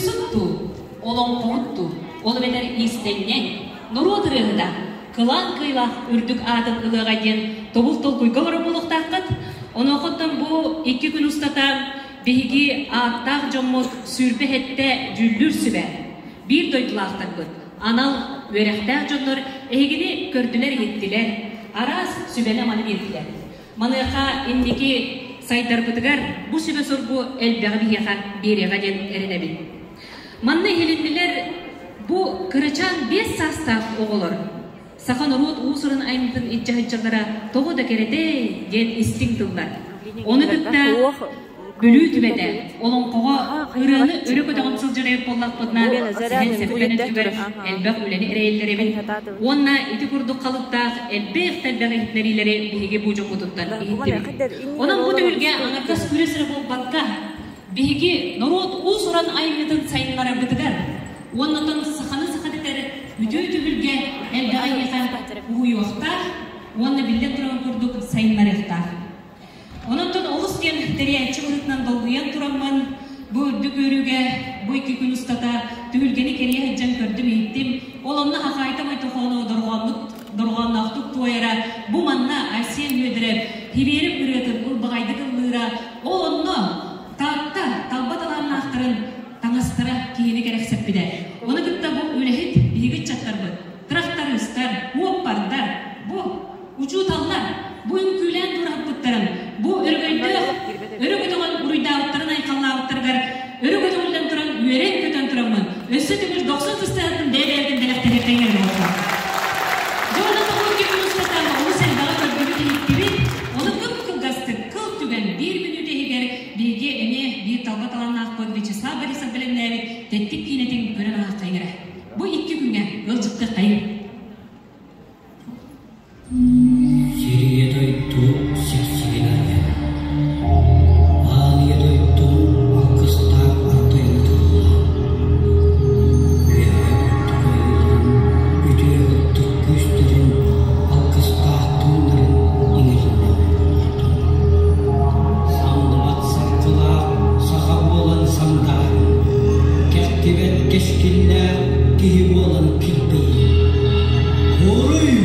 Тойуксут дуу, олоҥхоһут дуу, ол эбэтэр иистэнньэҥ, норуот ырыаһыта, кылаан кыылаах үрдүк аатын ылыаҕа диэн тобул толкуйга олорор буолуохтааххыт. Онуохаттан бу икки күн устата биһиги ааттаах дьоммут 27 дьүүллүүр сүбэ, биир дойдулаахтарбыт, анал үөрэхтээх дьоннор эһигини көрдүлэр-иһиттилэр, араас сүбэни-аманы биэрдилэр. Маныаха инники сайдарбытыгар бу сүбэ-соргу элбэҕи биһиэхэ биэриэҕэ диэн эрэнэбин. Манна иһилиннилэр бу кырачаан 5 саастаах оҕолор саха норуот уус-уран айымньытын илдьэ сылдьаллара тоҕо да кэрэтэй диэн истиҥ тыллар. Ону кытта Бүлүү түбэтэ олоҥхоҕо ырыаны өрө көтөҕөн сылдьар эбит буоллахпытына, сэһэн-сэппэн өттүгэр элбэх үлэни эрэйэллэр эбит. Уонна ити курдук халыптаах элбэх да элбэх иһитиннэриилэри биһиги бу дьоммутуттан иһиттибит. Онон бу түһүлгэ аҥардас күрэс эрэ буолбакка, биһиги норуот уус-уран айымньытын сайыннарарбытыгар уонна оттон саханы саха дэтэр үтүө түһүлгэ элбэх эйиэхэ уһуйуохтаах уонна биллэн турарын курдук сайыннарыахтаах. Онон олус диэн тэрийээччи быһыытынан долгуйан тураммын, бу үрдүк үөрүүгэ бу икки күн устата түһүлгэни кэрийэ сылдьан көрдүм-иһиттим. Ол онно Хахаайта Мойтохоонова дорҕоонноохтук туойара, бу манна Айсен Үөдэрэп Хибиэрим ырыатын ылбаҕайдык ыллыыра, ол онно Таатта талба талааннаахтарын таҥастара киһини кэрэхсэппитэ. Ону кытта бу үлэһит биһиги ыччаттарбыт, тырахтарыыстар, уоппардар, бу Учууталлар бу үҥкүүлээн туораһыппыттарын, бу өрөгөйдөөх өрө көтөҕөн уруйдаабыттарын айхаллаабыттарыгар өрө көтөҕүллэн туран үөрэн-көтөн тураммын, өссө төгүл дохсун сыстыһатын бэйэ-бэйэбитин бэлэхтэһиэххэ иҥэрэн Дьэ онон тоҕус күн устата олус элбэҕи көрдүбүт-иһиттибит, ону кып-кылгастык кыл түгэн биир мүнүүтэ иһигэр биһиги эмиэ биир талба талааннаахпыт Вячеслав Борисов бэлэмнээбит тэттик киинэтин көрөн ааһыахха иҥэрэ. Бу икки күҥҥэ ыалдьыттыаххайыҥ. Сирийэ дойду сиксигин арыйан, Аалыйа дойду алгыстаах ардайын ытыллаан, Үөһээ үрдүк айыыларын үтүө ытык күүстэрин алгыстаах тыыннарын иҥэриннэҕэ буоллун. Самныбат саргылаах саха буолан сандааран, кэхтибэт кэскиллээх киһи буолан килбэйин. Хоруй!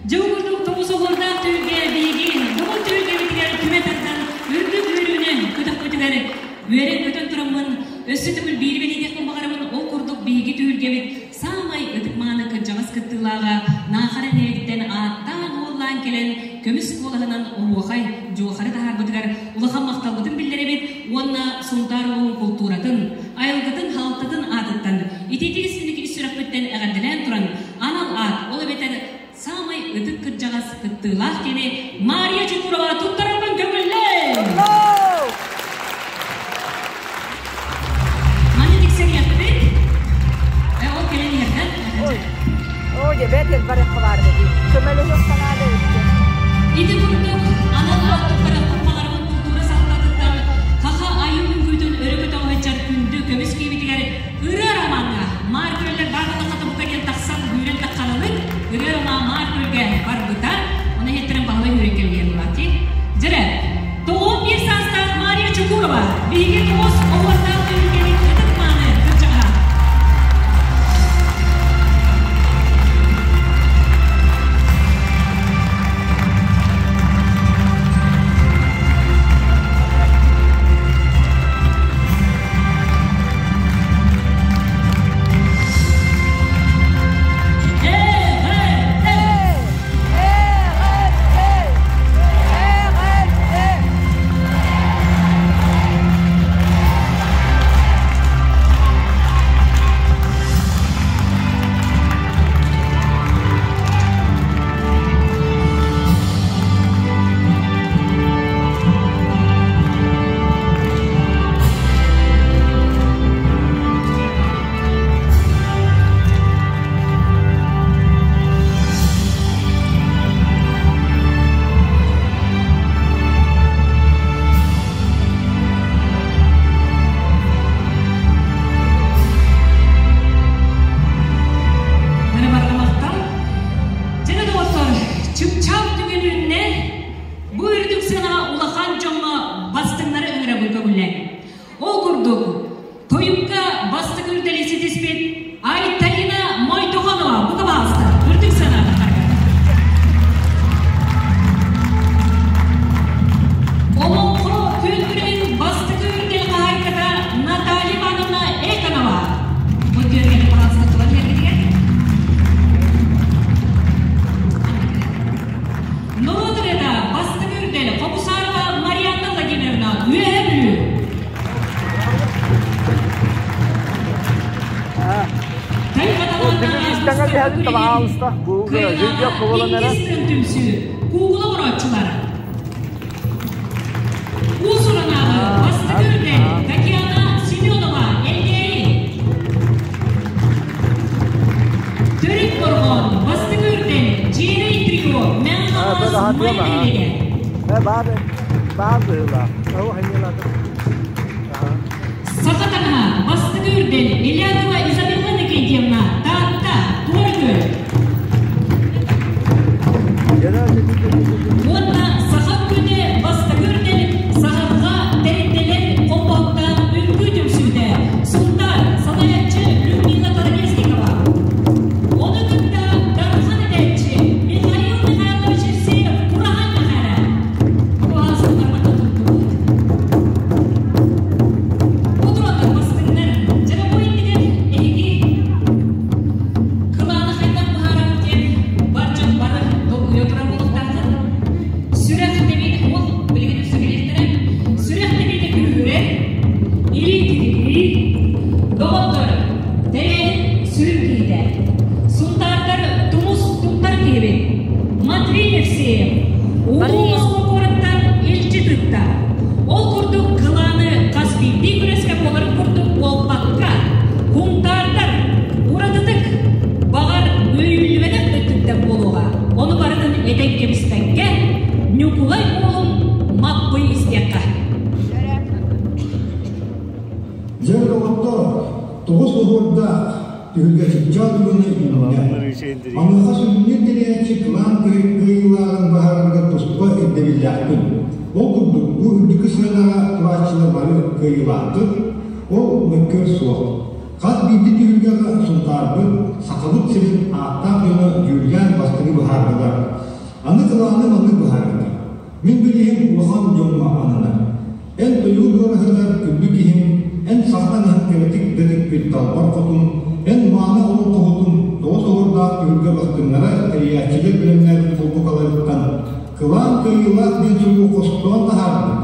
Дьыл курдук тоҕус оҕуордаах түһүлгэ биһиги бүгүн түһүлгэбитигэр түмэ тардан үрдүк үөрүүнэн көтөхпүтүгэр үөрэн-көтөн тураммын өссө төгүл биири бэлиэтиэхпин баҕарабын. Ол курдук биһиги түһүлгэбит саамай ытык-мааны кырдьаҕас кыттыылааҕа Наахара нэһилиэгиттэн ааттаан-уоллаан кэлэн көмүс куолаһынан оһуохай дьуохары таһаарбытыгар улахан махталбытын биллэрэбит уонна Сунтаар улууһун култууратын, айылгытын, хаалтатын аатыттан итиитик истиҥник ис сүрэхпиттэн эҕэрдэлээн туран анал аат, ол эбэтэр саамай ытык кырдьаҕас кыттыылаах киһини Мария Чукурова туттарарбын көҥүллээ! Маны тиксэриэхпит. Ол кэлэн иһэрдэн. Оо, дьэ, бэрт элбэх баар дии. Көмөлөһүөх санаада өттө. Ити курдук, анал аат туттарыахпын баҕарабын култуура салалтатыттан Хаха айыы үҥкүүтүн өрө көтөҕө сылдьар күндү көмүс киһибитигэр Ырыа ромаҥҥа Маар күөллэр баатата хатыбыкка диэн тахсан үүрэн тахханылык Ырыа роман Маар күөлгэ барбыта. Оны иһиттэрин баһылай үүрэн кэлбиэн булаати. ситиспит Айталина Мойтохонова бука баҕаста үрдүк санаатахтарга. Олоҥхо күн бастакы үрдэл хаһаайката Наталья Ивановна Эконова. Бу түөргэни баҕаста туран биэрбитигэр. Норуот ырыата бастакы үрдэл Хобусарова Марианна Владимировна Үөһэ Бүлүү. Түмсүү куугула оҥорооччулара. Уус-уранааҕы бастакы үрдэл Татьяна Семенова Элгээйи. Төрүт Борҕон бастакы үрдэл Дьиэрэй трио Мэҥэ Хаҥалас Майа нэһилиэгэ. Саха таҥаһа бастакы үрдэл Ильянова Изабелла Никитьевна Таатта Туора Күөл. Уонна саха күнэ бастакы үрдэл Саһарҕа тэрилтэлэр холбоһуктаах үҥкүү түмсүүтэ Сунтаар салайааччы Людмила Колодезникова. Ону кытта Дархан этээччи Михаил Михайлович Евсеев Курахан Мэхээлэ. Утуратар бастыҥнар, дьэ бу иннигэр эһиги кылааны хайдах быһаарабыт диэн бар дьон бары долгуйа турар буолуохтааххыт. Сүрэх тэбиитэ ол билигин өссө кэлиэхтэрэ. Сүрэх тэбиитэ күүһүрэр, илии тирии, доҕоттор, тэрээһин сүрүн киһитэ. Сунтаардар тумус туттар киһибит Матвей Евсеев Улуу Москва куораттан илдьи тытта. Ол курдук кылааны хас биирдии күрэскэ буоларын курдук буолбакка, хунтаардар уратытык, баҕар, үөйүллүбэтэх өттүттэн буолуоҕа. Ону барытын этэн кэбиспэккэ, Ньукулай уолун Маппый истиэххэ. Дьэ, доҕоттоор, тоҕус оһуордаах Түһүлгэ чыпчаал түгэнэ үүннэ. Маныаха сүрүннүүр тэрийээччи кылаан кыайыылааҕын быһаарарыгар туспа ирдэбиллээхпин. Ол курдук, бу үрдүкү сыанаҕа турааччылар бары кыайыылаахтар, ол мөккүөр суох. Хас биирдии түһүлгэҕэ Сунтаарбыт, Сахабыт сирин ааттаах дьоно дьүүллээн бастыҥы быһаардылар. Аны кылааны маннык быһаарбыта. Мин билиһим улахан дьоҥҥо ананар. Эн тойуу дуораһыгар күндү киһим, эн сахтан иһин кэрэтик дэтикпит далбар хотун, эн мааны олоҥхоһутун тоҕус оһуордаах түһүлгэ бастыҥнара тэрийээччилэр бэлэмнээбит холбукаларыттан кылаан кыайыылаах диэн суругу хостоон таһаарбыт,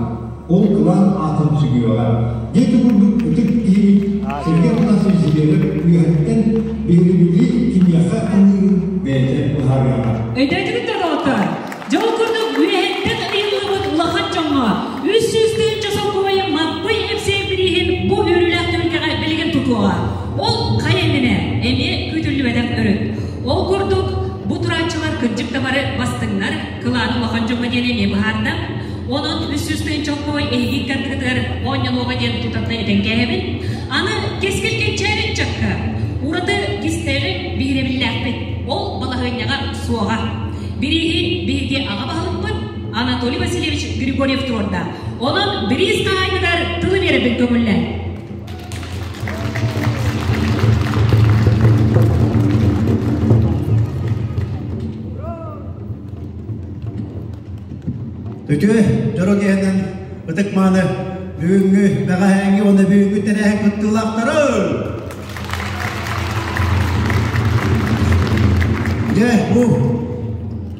ол кылаан аатын сүгүөҕэ. Диэки курдук ытык киһибит Сергей Афанасьевич Зверев үөһэттэн биһирибили кимиэхэ аныырын бэйэтэ быһаарыаҕа. Өйдөөтүгүт да доҕоттор? Дьол курдук үөһэттэн ыйыллыбыт улахан дьоҥҥо 300 тыһыынча солкуобайы Маппый Епсей бирииһин бу үөрүүлээх түһүлгэҕэ билигин тутуоҕа. Ол хайа иннинэ эмиэ күүтүллүбэтэх өрүт. Ол курдук бу турааччылар кырдьык да бары бастыҥнар, кылааны улахан дьоҥҥо диэн эмиэ быһаарда. Онон 300 тыһыынча солкуобай эһиги икки оонньонуоҕа диэн тутатына этэн кээһэбин. Аны кэскил кэнчээри ыччакка ураты кистэли биһирэбиллээхпит. Ол балаһыанньаҕа суоҕа. Бирииһи биһиги аҕа баһылыкпыт Анатолий Васильевич Григорьев туруорда. Онон бириис хаһаайыныгар тылы биэрэбин көҥүллээ. Үтүө дьоро киһинэн ытык мааны бүгүҥҥү бэҕэһээҥҥи уонна бүгүҥҥү тэрээһин кыттыылаахтары Дьэ, бу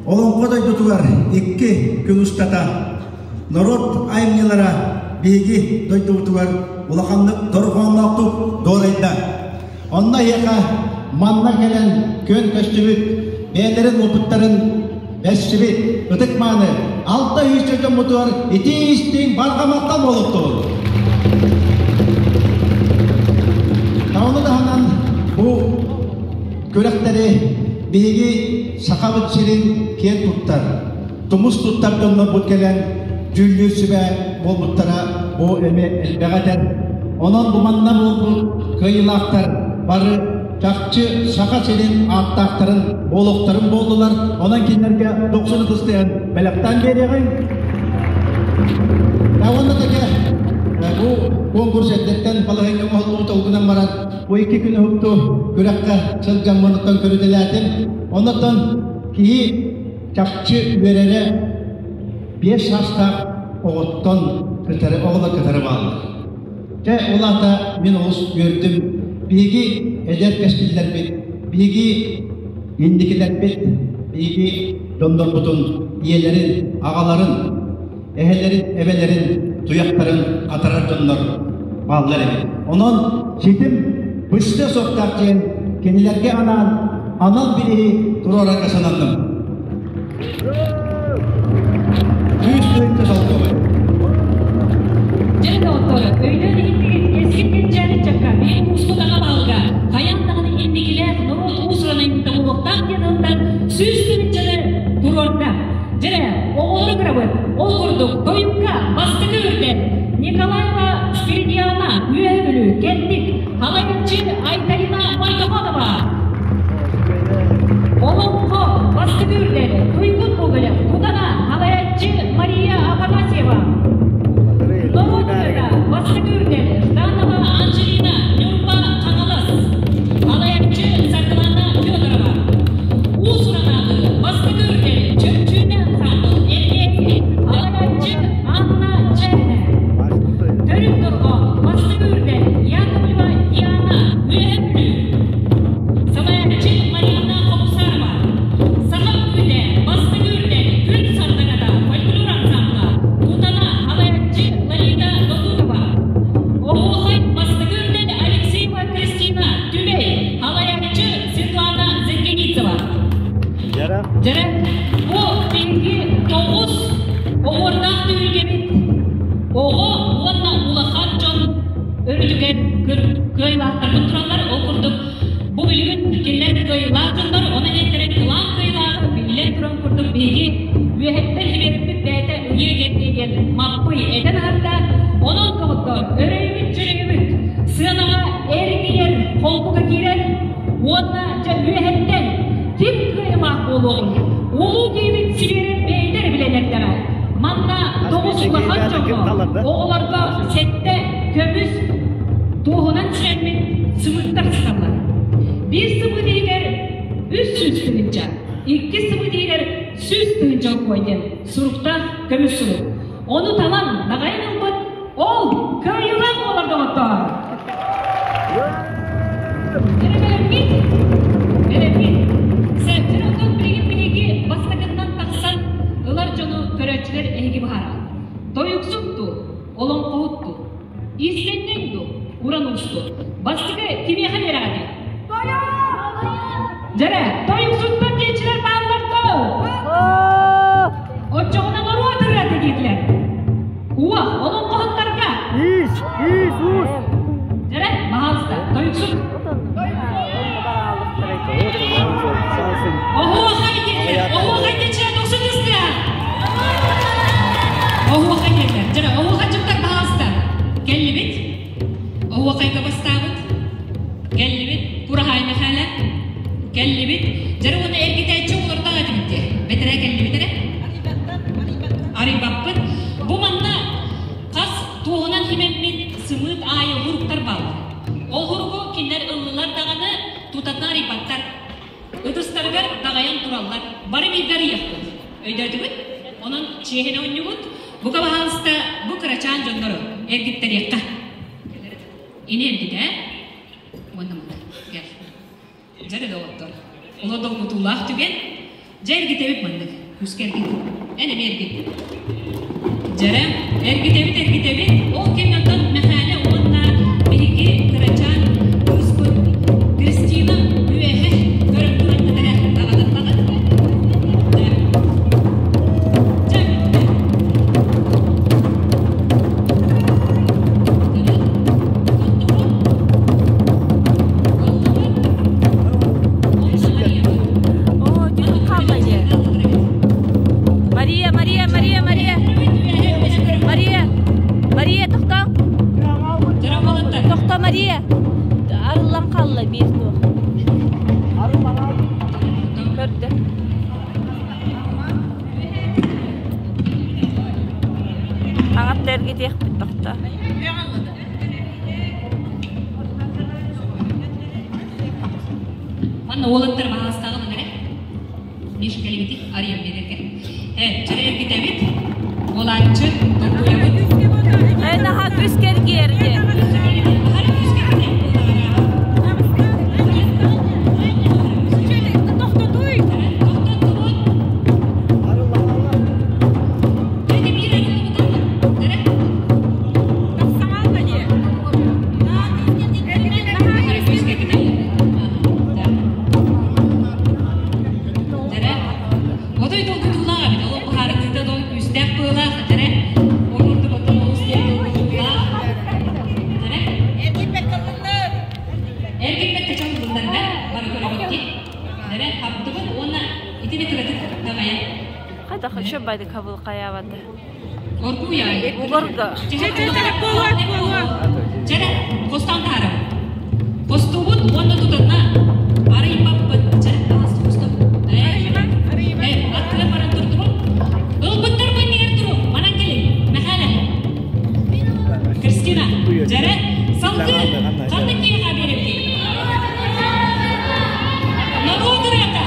Олоҥхо дойдутугар икки күн устата норуот айымньылара биһиги дойдубутугар улаханнык дорҕоонноохтук дуорайда. Онно эһиэхэ манна кэлэн күөн көстүбүт, бэйэлэрин уопуттарын бэссибит, ытык-мааны 600 дьоммутугар итии-истиҥ барҕа махтал буолуохтун! Ону таһынан бу күрэхтэри биһиги Сахабыт сирин киэн туттар, тумус туттар дьоннорбут кэлэн дьүүллүүр сүбэ буолбуттара бу эмиэ элбэҕи этэр. Онон бу манна буолбут кыайыылаахтар бары чахчы Саха сирин ааттаахтарын буолуохтарын буоллулар. Онон кинилэргэ дохсун ытыстыһан бэлэхтээн биэриэҕиҥ. Уонна таке бу Бу конкурс эрдэттэн балаһыанньа оҥоһуллубут ол гынан баран бу икки күн уһукту күрэххэ сылдьан онуттан көрүтэлээтим. Оннуттан киһи чахчы үөрэрэ биэс саастаах оҕоттон кытары оҕолор кытары бааллар. Дьэ, ол аата мин олус үөрдүм. Биһиги эдэр кэскиллэрбит, биһиги инникилэрбит, биһиги дьоннорбутун, ийэлэрин, аҕаларын, эһэлэрин, эбэлэрин туйахтарын хатарар дьоннор бааллар эбит. Онон ситим быстыа суохтаах диэн кинилэргэ анаан анал бирииһи туруорарга сананным. Күүс тыынча солкуобай. Дьэ, доҕоттор, өйдөөн иһиттигит кэскил кэнчээри ыччакка биир уустук аҕа баһылыга хайаан даҕаны инникилээх норуот уус-уран айымньыта буолуохтаах диэн ылынан 100 тыһыынчаны туруорда. Дьэ, оҕолору кырабыт. Ол курдук, тойукка бастакы үрдэл Николаева Спиридиана, Үөһэ Бүлүү, Кэнтик, Халайыччы Айталина Мойтохонова. Олоҥхо бастакы үрдэл Туйгун Гоголев, Кутана, Халайаччы Мария Афанасьева. Норуот ырыата бастакы үрдэл Жданова Анжелина, Ньурба, Хаҥалас. Халайаччы Саргылана Федорова. Уус-уран бастакы үрдэл Чөмчүүнэ ансамбл, Элгээйи, Халайаччы Анна Чэринэ. Төрүт дорҕоон бастакы үрдэл Яковлева Диана, Үөһэ Бүлүү. Салайааччы Марина Хобусарова. Саха үҥкүүтэ бастакы үрдэл Күн Сардаҥата фольклор ансамбла, Кутана, Халайаччы Лолита Докутова. Оһуохай бастакы үрдэл Алексеева Кристина, Түбэй, Халайаччы Светлана Зенгеницева. Дьэрэ, бу биһиги тоҕус оһуордаах түһүлгэбит оҕо уонна улахан дьон өрүтүгэр кыайыылаахтарбыт тураллар. Ол курдук, бу билигин кинилэр кыайыылаах дьоннор, онон эттэрин кылаан кыайыылааҕы биллэн туран курдук биһиги үөһэттэн сибиэппит бэйэтэ ыйыы кэрдиэ диэн Маппый этэн аһарда. Онон доҕоттор, өрөйүбүт-дьөрөйүбүт сыанаҕа эргийэр холбука киирэр уонна дьэ үөһэттэн ким кыайыылаах буолуоҕун улуу киһибит Сибиэрэп бэйэтэ эрэ билэн эрдэҕэ. Манна тоҕус улахан дьоҥҥо, оҕолорго сэттэ көмүс туоһунан сирэммит сымыыттар сыталлар. Биир сымыыт иһигэр 300 тыһыынча, иккис сымыыт иһигэр 100 тыһыынча окуой диэн суруктаах көмүс сурук. Ону талан даҕайан ылбыт ол кыайыылаах буолар доҕоттоор. Бэлэммит, бэлэммит. Сэртин оттон билигин биһиги бастакыннан тахсан ылар дьону көрөөччүлэр эһиги быһаараҕыт. Тойуксут дуу, олоҥхоһут дуу, иистэнньэҥ дуу, уран уус дуу? Бастакы кимиэхэ биэрэҕитий? Дьэрэ, тойуксуттар диэччилэр бааллар дуу? Оччоҕуна норуот ырыата диэтилэр. Уо, олоҥхоһуттарга! Иис, иис, уус! Дьэрэ, баһаалыста, тойуксут. Оһуохай диэтилэр, оһуохай диэччилэр дохсун түстэ! Оһуохай диэтилэр. Дьэрэ, оһуохайдьыттар баһаалыста. Кэллибит. Оһуохайга бастаабыт. Кэллибит. Кураһаай Мэхээлэ. Кэллибит. Дьэрэ уонна эргитээччи оҕолордоох этибит дии. Бэтэрээ кэллибит эрэ. Арыйбаппыт. Бу манна хас туоһунан химэммит сымыыт аайы уһуруктар бааллар. Ол уһуругу кинилэр ыллылар даҕаны тутатына арыйбаттар. Ытыстарыгар даҕайан тураллар. Бары бииргэ арыйыахпыт. Өйдөөтүгүт? Онон чиэһинэ оонньугут. Бука баһаалыста бу кырачаан дьоннору эргиттэриэххэ. Ини эргитэ. Уонна мына. Кэл. Дьэ эрэ доҕоттор. Оло долгутуулаах түгэн. Дьэ эргитэбит маннык. Күүскэ эргит. Эн эмиэ эргит. Дьэрэ, эргитэбит, эргитэбит. Ол кэннэ оттон Мэхээлэ уонна биһиги кырачаан кыыспыт Кристина үөһэ көрөн туран эрэ даҕататтаҕыт. Дьэ. Дьэ бүттэ. Туттубут. Ыллыбыт. Онно арыйабыт. Оо, түһэн хаалла дьэ. Мария, Мария, Мария, Мария. Мария, Мария, тохтоо. Тохтоо, Мария. Арыллан хаалла биир туох. Көрдө. Аҥатта эргитиэхпит тохтоо. Манна уолаттар баһаастааҕын эрэ. Миша кэлибити арыйан биэрэргэ. Чэрэ эргитэбит. Уолааччы долгуйабыт. Наһаа күс кэргиэрди. Отой долгутуулаах эбит, ол быһаарыныыта дол күүстээх быылаах, дэрэ, ол курдук оттон олус диэн долгутуулаах, дэрэ. Эргиппэккэ чоллуннар да, бары көрөбүт дии. Дэрэ, хаптыбыт уонна итини кыратык таҕайан. Хайда хочу байды кабыл каябады. Оргуя. Угорга. Чэрэ, хостон таарым. Хостубут уонна тутанна арыйбаппыт. Чэрэ, таҕас хосту. Аттыга баран турдубут. Ылбыттар быннигэр туру. Манан кэлин. Михаила. Кристина. Чэрэ, салгы. Ханна киэхэ биэрэбит? Норуот ырыата.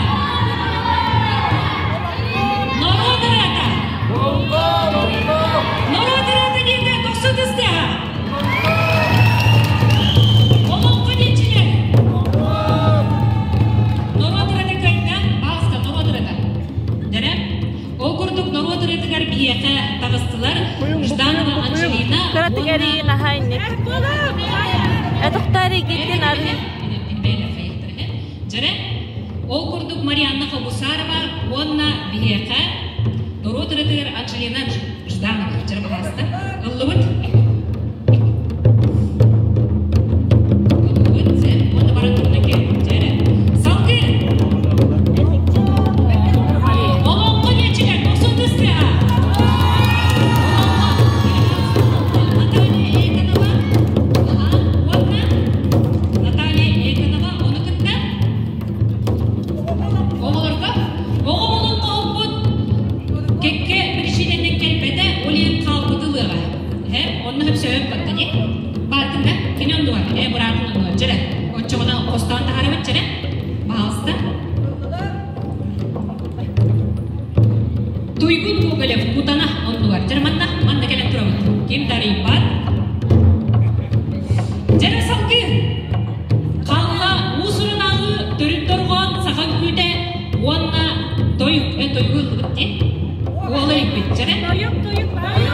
Норуот ырыата. Норуот ырыата диэтэ тохсу тыстыаха. Олоҥхо диэччилэр. Норуот ырыата кыайда, баҕаста норуот ырыата. Дэрэ, ол курдук норуот ырыатыгар биһиэхэ таҕыстылар Жданова Анжелина Кыратык эрийин аһайник. Этохтари гиттин ары. Дьэрэ, ол курдук Марианна Хобусарова уонна биһиэхэ норуот ырыатыгар Анжелина Жданова дьэрэ баҕаста ыллыбыт. Ыллыбыт, дьэ, уонна баран турна дьэрэ. Салгыы! Олоҥхо диэччилэр, тохсун тыстыаҕа! Наталья Эконова, уонна Наталья Эконова ону кытта оҕолорго оҕо олоҥхоһуппут кэккэ биричиинэнэн кэлбэтэ, ол иһин хаалбыт ылыаҕа. Э, онно хөпсөйөн батта дии. Баатын да, кини оннугар, э, быраатын оннугар, чэрэ. Оччоҕуна хостоон таһаарабыт, чэрэ. Баһаалыста. Туйгун Гоголев Кутана оннугар. Дьэ, манна, манна кэлэн турабыт. Ким тарыйбат. Дьэрэ салгыы. Халла уус-уран төрүт дорҕоон саха үҥкүүтэ уонна тойук, эн тойугу ыллыбыт дии. Уола илпит, дьэрэ. Тойук, тойук, тойук.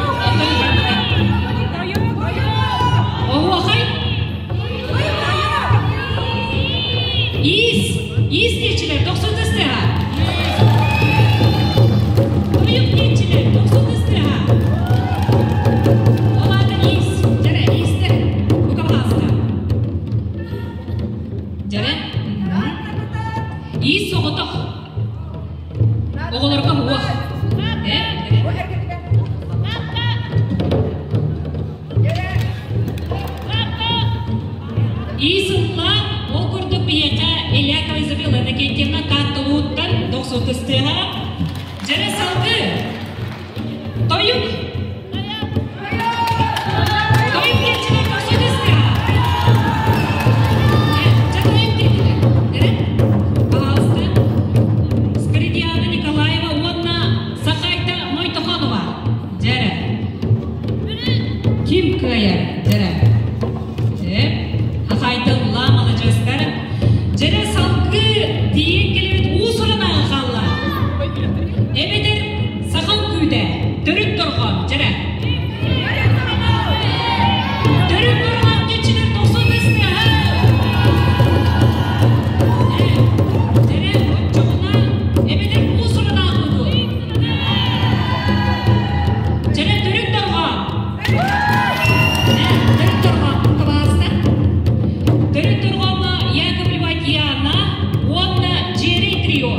Оһуохай. Иис, иис диэччилэр, тохсун тыстыаҕа. Тойук диэччилэр, тохсун тыстыаҕа. Ол аата иис, дьэрэ, иистэр, бука баҕаста. Дьэрэ, иис соҕотох. Оҕолорго уох. Э? Иис ылла, ол курдук биһиэхэ Ильякова Изабелла Иннокентьевна Таатталууттан дохсутустыаҕа. Дьэрэ салгыы! Тойук! Тойук диэччилэр дохсутустыаҕа. Дьэ тойук диэтилэр. Дьэрэ, пожалуйста. Спиридиана Николаева уонна Сахайта Мойтохонова. Дьэрэ. Ким кыайар? Дьэрэ. Дьэ, хахайтылла маладьыастар. Дьэрэ салгыы тиийэн кэлбит уус-уран хаалла. Эбэтэр сахан күүтэ, төрүт торҕон, дьэрэ. Төрүт торҕон кичилэр тохсон ыстыаһа. Дьэрэ, оччоҕуна эбэтэр уус-уран ааҕбыту. Дьэрэ, төрүт торҕон. Төрүт торҕон табаарыстар. Төрүт торҕоҥҥо Яковлева Диана уонна Дьиэрэй трио.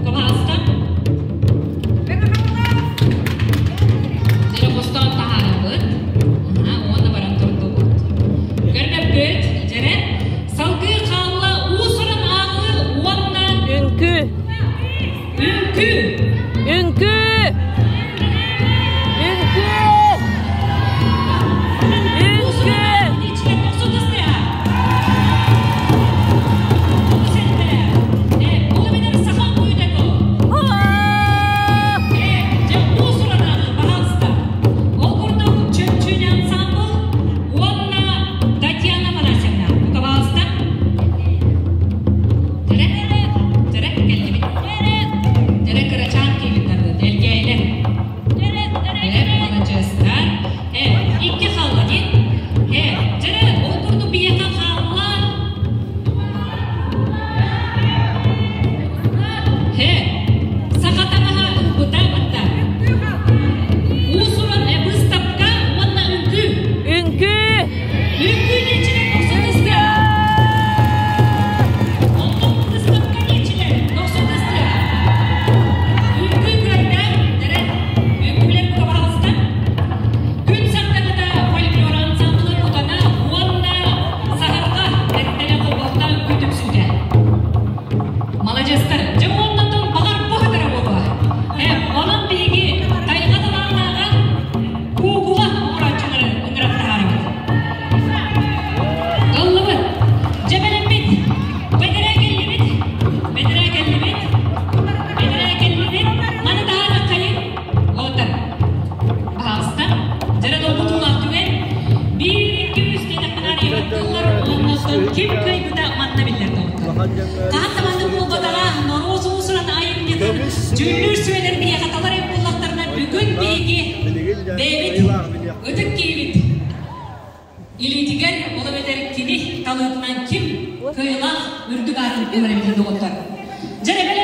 Табаарыстар. Дьэрэ хостоон таһаарабыт. Уонна баран турдубут. Көрбөппүт. Дьэрэ. Салгыы хаалла уус-уран ааҕыы уонна Үҥкүү. үҥкүү. Үҥкүү. Үҥкүү. Үҥкүү. Хаһан да маннык буолбатаҕа, норуот уус-уран айымньытын дьүүллүүр сүбэлэр биһиэхэ талар эбит буоллахтарына, бүгүн биһиги бэйэбит ытык киһибит илиитигэр, ол эбэтэр кини талыытынан ким кыайыылаах үрдүк аатын ылар эбитин доҕоттор. Дьэ, эрэ.